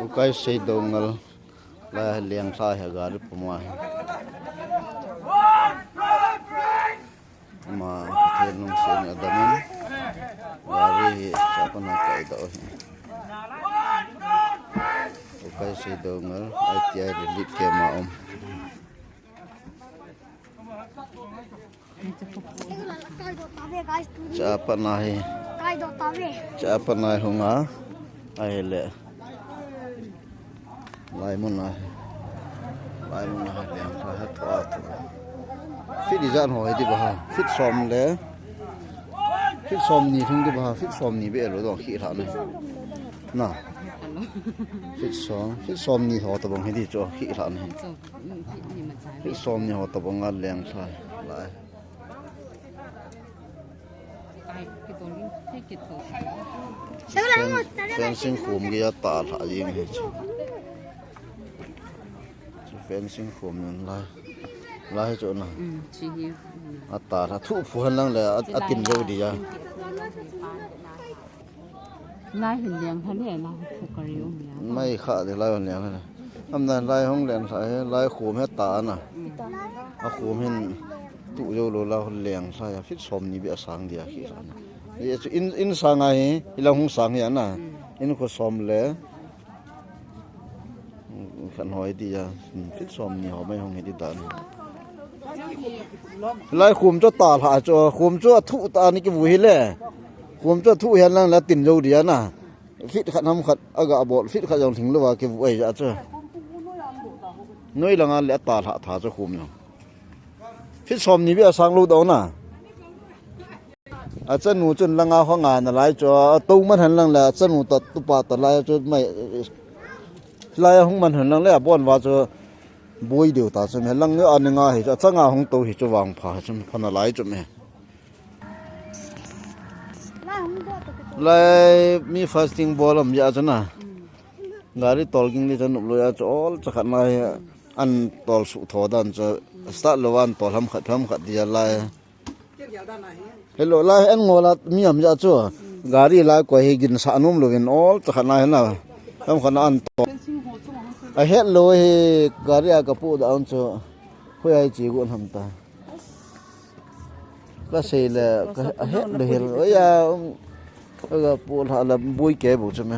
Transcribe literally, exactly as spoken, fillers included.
Ukai Seidongal la leng sa he gari puma he. Ama Pathen lungset in adamin gari hi chapa na kai da hi. Ukai Seidongal I T I relief camp a um. Chapa na hi. Chapa na hi hunga. Ahile. Lai mun a hi. Lai mun a hi leng sa ha tho a tho. Fit ijat ho hi di ba ha. Fit som le. Fit som ni thung di ba ha. Fit som ni be lo dong khi lha ne. Na. Fit som. Fit som ni ho tabang hi di cho khi lha ne. Fit som ni ho tabang a leng sa. Lai. Fencing khum gei a ta lha jing hi chu. Chu fencing khum nun lai. Lai chu na. A ta lha thu phu hen lang le a, a tin jo di a. Lai hin leng lha le, lai khu ka riu mi a. Mai kha de lai hung leng lha. Am na lai hung leng lha he, lai khum he ta na. A khum hin tu jo lo la hung leng lha ya, fit som ni be a sang dia khi lha na. Ye chu in, in sang a hi, i la hung sang ya na. In khu som le. Khan hoi ti a, fit som ni ho mai hung hi ti dan. Lai khum chu ta lha chu, khum chu a thu ta ni ki vu hi le. Khum chu a thu hian lang la tin jo dia na. Fit khat ham khat a ga bol, fit khat jong thing lo va ki vu ai ja chu. Noi langa le ta lha tha chu khum jong. Fit som ni be a sang lo dau na. A chanu chun langa hong a na lai chu, a to man han lang le, a chanu ta tupa ta lai chu mai, lai hung man han lang le, a bon va chu boi deu ta chu me lang a ni nga hi chu, a changa hung to hi chu vang pha chu pha na lai chu me. Lai mi fasting bol am ya chu na. Gari tol ging li chu nup lo ya chu ol cha khat na hi an tol su tho dan chu start lo an tol ham khat ham khat dia lai. Hello, lai en ngol a mi am ja chu. Gari lai ko hi gin sa nom lo vin ol cha khat na hi na. Ham khat na an to. A het lo hi gari a ka pu da an chu. Hoi ai chi gu ham ta. Ka sei le ka a het lo hel. Oi ya. Ka pu la la bui ke bu chu me.